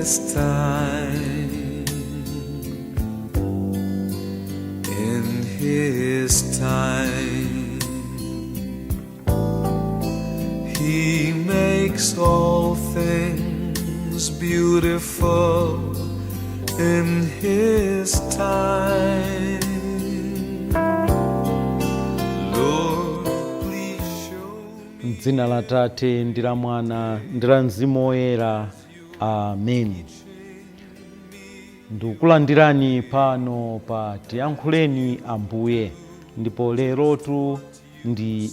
His time. In His time, He makes all things beautiful in His time. Lord, please show me. M'dzina la Tate ndi la Mwana ndi la Mzimu Woyera, amen. Ndikukulandirani pano pa Tiyankhuleni Ambuye, ndipo lerotu ndi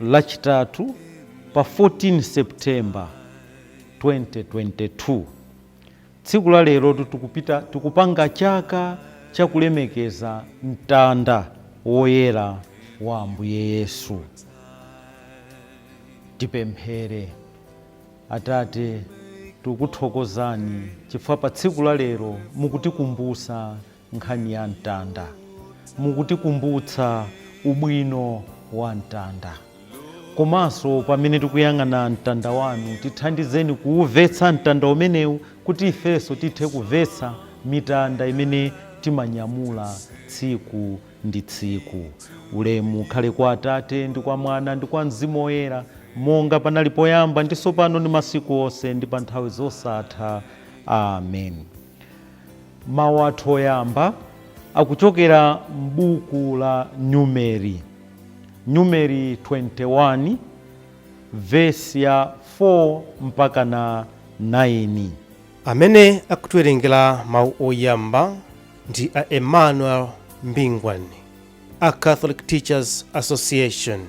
Lachitatu pa 14 September 2022. Tsiku la lerotu tikupita, tikupanga chaka chakulemekeza mtanda woyera wa Ambuye Yesu. Tipemphere. Atate, tikuthokozani chifukwa pa tsiku la lero mukutikumbutsa nkhani ya mtanda, mukutikumbutsa ubwino wa mtanda. Komanso pamene tikuyang'ana mtanda wanu, tithandizeni kuumvetsa mtanda umenewu kuti ifenso tithe kumvetsa mitanda imene timanyamula tsiku ndi tsiku. Ulemu ukhale kwa Atate ndi kwa Mwana ndi kwa Mzimu Woyera, monga panali poyamba, ndi tsopano, ndi masiku onse, ndi pa nthawi zosatha, amen. Mawu athu oyamba akuchokera m'buku la Numeri, Numeri 21, vesi ya 4 mpaka na 9. Amene akutiwerengera mawu oyamba ndi a Emmanuel Mbingwani a Catholic Teachers Association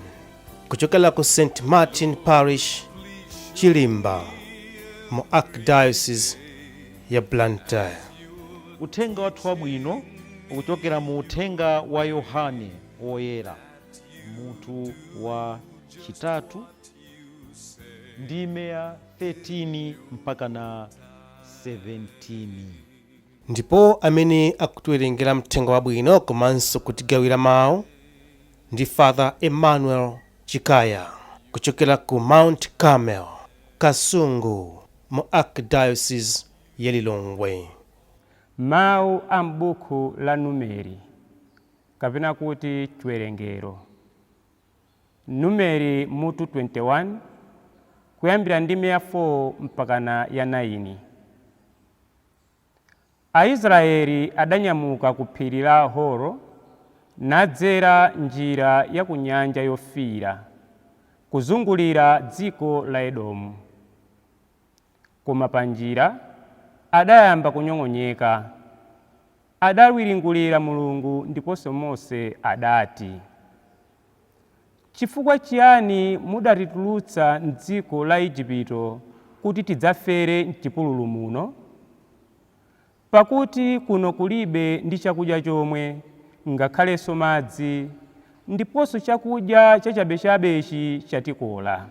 kuchokera ku St Martin Parish, Chilimba, mu Archdiocese ya Blantyre. Uthenga wathu wabwino ukuchokera mu Uthenga wa Yohane Woyera, mutu wa chitatu, ndime ya 13 mpaka na 17. Ndipo amene akutiwerengera mthenga wabwino komanso kutigawira mawu ndi Father Emmanuel Chikaya kuchokera ku Mount Carmel, Kasungu, mu Archdiocese ya Lilongwe. Mawu a m'buku la Numeri, kapena kuti chiwerengero. Numeri mutu 21, kuyambira ndime ya 4 mpakana ya 9. Aisraeli adanyamuka ku phiri la Horo nadzera njira ya ku Nyanja Yofiira kuzungulira dziko la Edomu. Koma pa njira adayamba kunyong'onyeka. Adawiringulira Mulungu ndiponso Mose. Adati, "Chifukwa chiyani mudatitulutsa mdziko la Igupto kuti tidzafere mchipululu muno? Pakuti kuno kulibe ndi chakudya chomwe, ngakhalenso madzi, ndiponso chakudya chachabechabechi chatikola."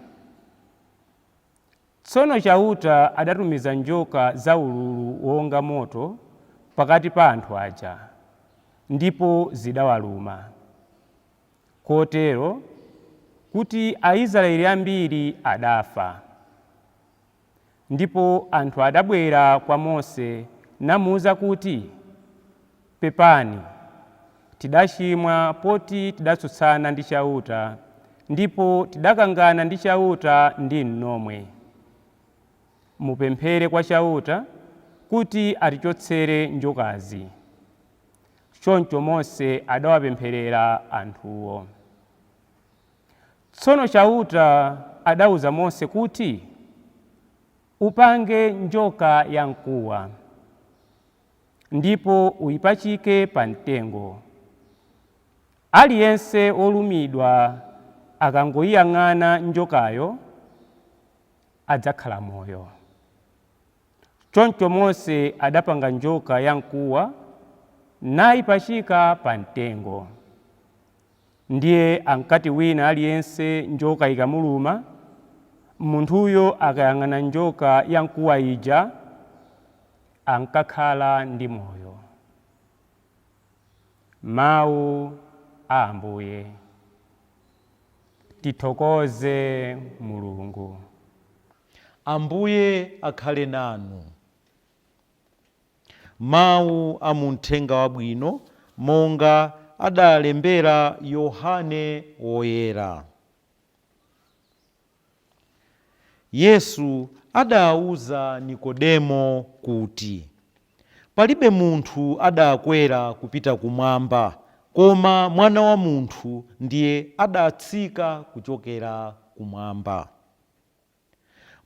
Tsono Chauta adatumiza njoka zaululu wonga moto pakati pa anthu aja, ndipo zidawaluma, kotero kuti Aisraeli ambiri adafa. Ndipo anthu adabwera kwa Mose namuwuza kuti, "Pepani, tidachimwa poti tidatsutsana ndi Chauta ndipo tidakangana ndi Chauta ndi nomwe. Mupemphere kwa Chauta kuti atichotsere njokazi." Choncho Mose adawapempherera anthuwo. Tsono Chauta adawuza Mose kuti, "Upange njoka yamkuwa ndipo uyipachike pa mtengo. Aliyense wolumidwa akangoyiyang'ana njokayo adzakhala moyo." Choncho Mose adapanga njoka yamkuwa nayipachika pa mtengo. Ndiye ankati wina aliyense njoka ikamuluma, munthuyo akayang'ana njoka yamkuwa ija ankakhala ndi moyo. Mawu a Ambuye. Tithokoze Mulungu. Ambuye akhale nanu. Mawu a mu Mthenga Wabwino monga adalembera Yohane Woyera. Yesu adawuza Nikodemo kuti, palibe munthu adakwera kupita kumwamba, koma Mwana wa Munthu ndiye adatsika kuchokera kumwamba.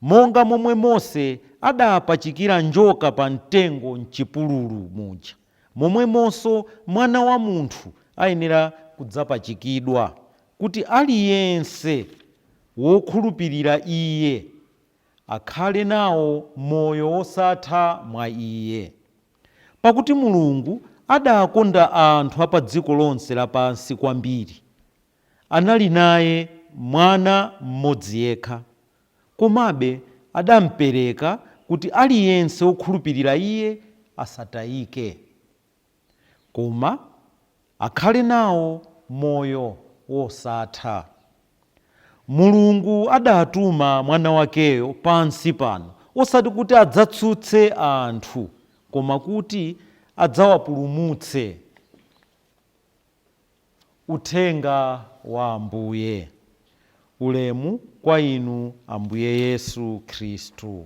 Monga momwe Mose adapachikira njoka pa mtengo m'chipululu muja, momwemonso Mwana wa Munthu ayenera kudzapachikidwa, kuti aliyense wokhulupirira Iye akhale nawo moyo wosatha mwa Iye. Pakuti Mulungu adakonda anthu a pa dziko lonse lapansi kwambiri, anali naye mwana mmodzi yekha, komabe adampereka kuti aliyense wokhulupirira Iye asatayike, koma akhale nawo moyo wosatha. Mulungu adatuma mwana wakeyo pansi pano, osati kuti adzatsutse anthu, koma kuti adzawapulumutse. Uthenga wa Ambuye. Ulemu kwa inu, Ambuye Yesu Khristu.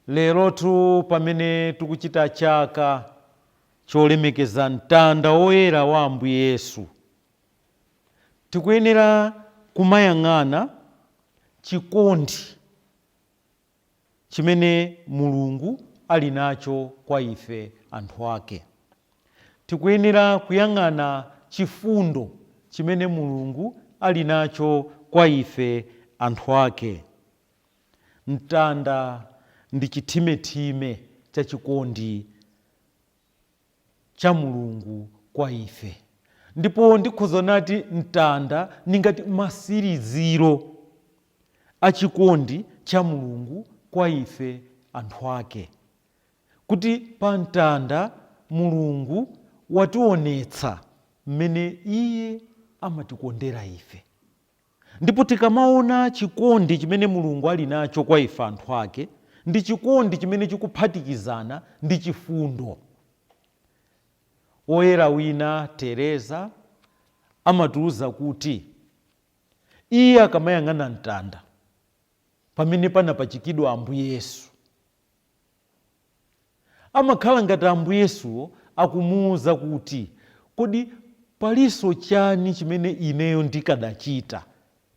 Lerotu pamene tikuchita chaka cholemekeza mtanda woyera wa Ambuye Yesu, tikuyenera kumayang'ana chikondi chimene Mulungu ali nacho kwa ife anthu ake. Tikuyenera kuyang'ana chifundo chimene Mulungu ali nacho kwa ife anthu ake. Mtanda ndi chithimethime cha chikondi cha Mulungu kwa ife, ndipo ndikhoza nati mtanda ni ngati masiriziro a chikondi cha Mulungu kwa ife anthu ake, kuti pa mtanda Mulungu wationetsa mmene Iye amatikondera ife. Ndipo tikamaona chikondi chimene Mulungu ali nacho kwa ife anthu ake, ndi chikondi chimene chikuphatikizana ndi chifundo. Woyera wina, Teresa, amatiuza kuti iye akamayang'ana mtanda pamene panapachikidwa Ambuye Yesu, amakhala ngati Ambuye Yesuwo akumuwuza kuti, kodi palinso chani chimene ineyo ndikadachita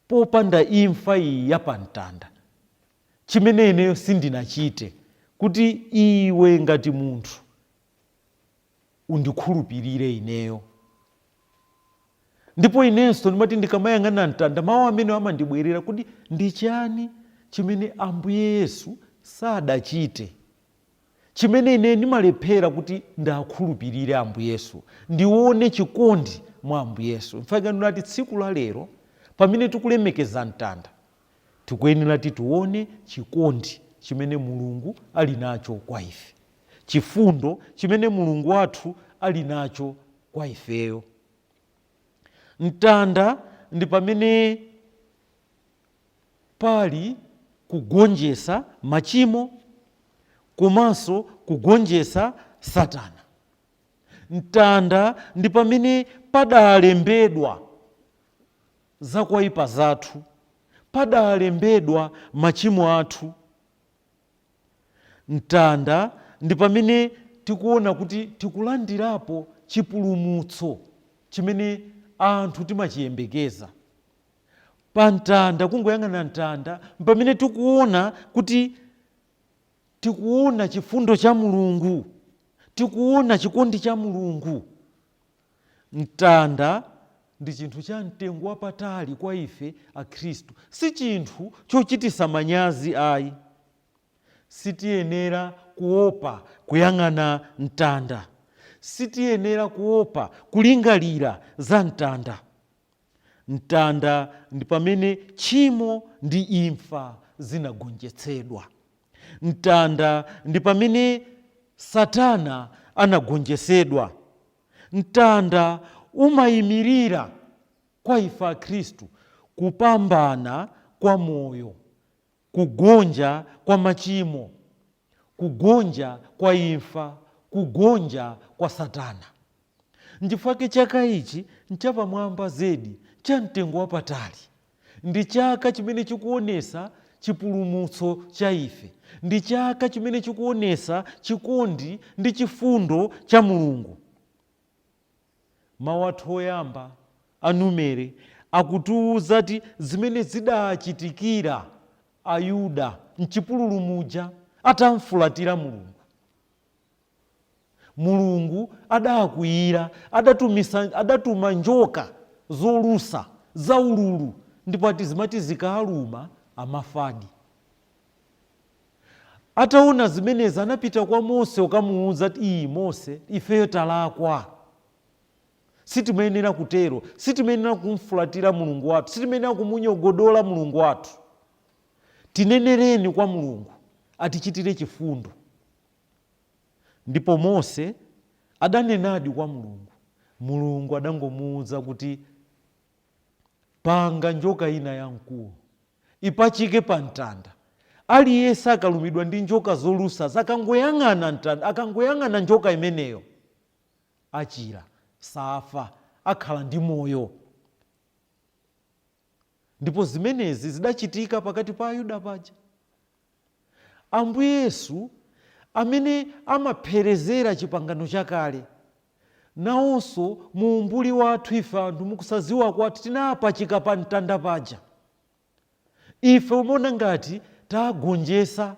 popanda imfa iyi yapamtanda, chimene ineyo sindinachite kuti iwe ngati munthu undikhulupirire ineyo? Ndipo inenso ndimati ndikamayang'ana mtanda, mawu amene amandibwerera kuti ndi chani chimene Ambuye Yesu sadachite, chimene ine ndimalephera kuti ndakhulupirire Ambuye Yesu, ndione chikondi mwa Ambuye Yesu. Mfaka ndinati tsiku la lero pamene tikulemekeza mtanda, tikuyenera tione chikondi chimene Mulungu ali nacho kwa ife, chifundo chimene Mulungu wathu ali nacho kwa ifeyo. Mtanda ndi pamene pali kugonjetsa machimo komanso kugonjetsa Satana. Mtanda ndi pamene padalembedwa zakwaipa zathu, padalembedwa machimo athu. Mtanda ndi pamene tikuona kuti tikulandirapo chipulumutso chimene anthu timachiyembekeza. Pa mtanda, kungoyang'ana mtanda, pamene tikuona kuti tikuona chifundo cha Mulungu, tikuona chikondi cha Mulungu. Mtanda ndi chinthu cha mtengo wapatali kwa ife Akhristu, si chinthu chochitisa manyazi ayi. Sitiyenera kuopa kuyang'ana mtanda, sitiyenera kuopa kulingalira za mtanda. Mtanda ndi pamene tchimo ndi imfa zinagonjetsedwa. Mtanda ndi pamene Satana anagonjetsedwa. Mtanda umayimirira kwa ife Akhristu kupambana kwa moyo, kugonja kwa machimo, Kugonja kwa imfa, kugonja kwa Satana. Nchifukwa chaka ichi nchapamwamba zedi, cha mtengo wapatali. Ndi chaka chimene chikuonesa chipulumutso cha ife, ndi chaka chimene chikuonesa chikondi ndi chifundo cha Mulungu. Mawu athu oyamba anumere akutiwuza ti zimene zidachitikira Ayuda mchipululu muja atamfulatira Mulungu. Mulungu adakwiyira, adatuma njoka zolusa zaululu, ndipo ati zimati zikaluma amafadi. Ataona zimenezi anapita kwa Mose ukamuwuza ti, iyi Mose, ifeyo talakwa, sitimayenera kutero, sitimayenera kumfulatira Mulungu wathu, sitimayenera kumunyogodola Mulungu wathu. Tinenereni kwa Mulungu atichitire chifundo. Ndipo Mose adanenadi kwa Mulungu. Mulungu adangomuwuza kuti, panga njoka ina yamkuwa, ipachike pa mtanda. Aliyense akalumidwa ndi njoka zolusa, akangoyang'ana mtanda, akangoyang'ana njoka imeneyo, achira, safa, akhala ndi moyo. Ndipo zimenezi zidachitika pakati pa Ayuda paja. Ambuye Yesu amene amapherezera chipangano chakale, nawonso mu umbuli wathu ife anthu, mukusaziwa kwathu, tinapachika pa mtanda paja. Ife umaona ngati tagonjesa,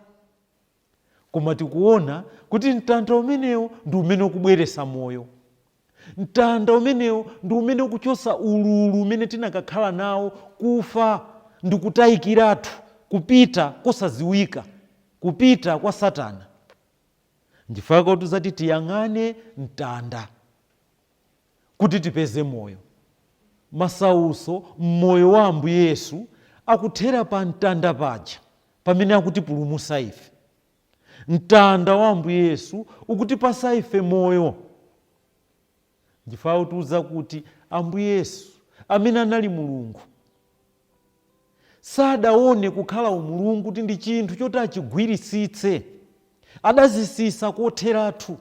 koma tikuona kuti mtanda umenewo ndi umene ukubweresa moyo. Mtanda umenewo ndi umene ukuchosa ululu umene tinakakhala nawo, kufa ndi kutayikiratu, kupita kosaziwika, kupita kwa Satana. Ndifaka kuti zati tiyang'ane mtanda kuti tipeze moyo. Masauso mmoyo wa Ambuye Yesu akuthera pa mtanda paja pamene akutipulumusa ife. Mtanda wa Ambuye Yesu ukutipasa ife moyo. Ndifaka kutiuza kuti Ambuye Yesu amene anali Mulungu sadaone kukhala umulungu kuti ndi chinthu choti achigwirisitse, adazisisa kotheratu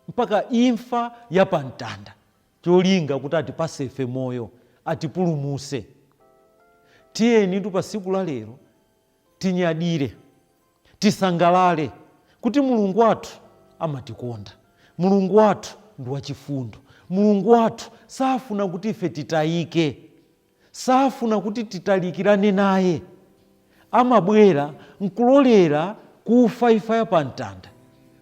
mpaka imfa ya pamtanda, cholinga kuti atipase ife moyo, atipulumuse. Tiyeni tu pa siku la lero tinyadire, tisangalale kuti Mulungu wathu amatikonda, Mulungu wathu ndi wachifundo, Mulungu wathu safuna kuti ife titayike, safuna kuti titalikirane naye. Amabwera nkulolera kufa imfa ya pamtanda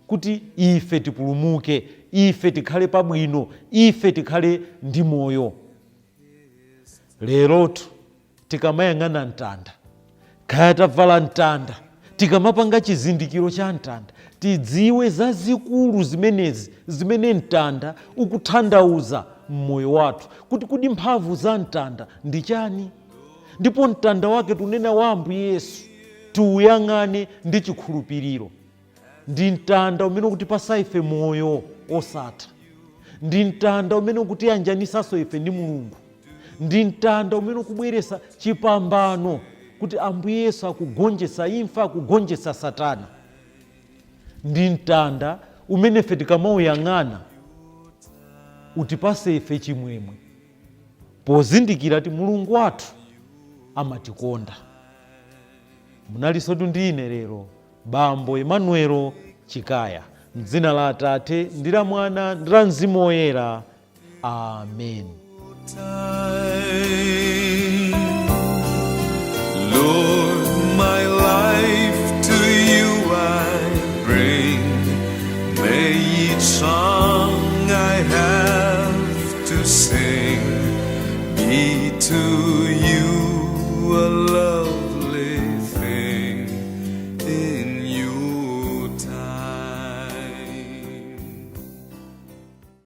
kuti ife tipulumuke, ife tikhale pabwino, ife tikhale ndi moyo. Lerotu tikamayang'ana mtanda, kaya tavala mtanda, tikamapanga chizindikiro cha mtanda, tidziwe zazikulu zimenezi zimene mtanda ukutanthauza mmoyo wathu, kuti kudi mphamvu za mtanda ndi chani. Ndipo mtanda wake tunena wa Ambuye Yesu tiuyang'ane ndi chikhulupiriro. Ndi mtanda umene ukutipasa ife moyo osatha, ndi mtanda umene ukutiyanjanisanso ife ndi Mulungu, ndi mtanda umene ukubweresa chipambano kuti Ambuye Yesu akugonjetsa imfa, akugonjetsa Satana. Ndi mtanda umene ife tikamauyang'ana utipase ife chimwemwe pozindikira kuti Mulungu wathu amatikonda. Munalinso ndi ine lero Bambo Emmanuel Chikaya, mdzina la Atate ndi la Mwana ndi la Mzimu Woyera, amen. Time. Lord, my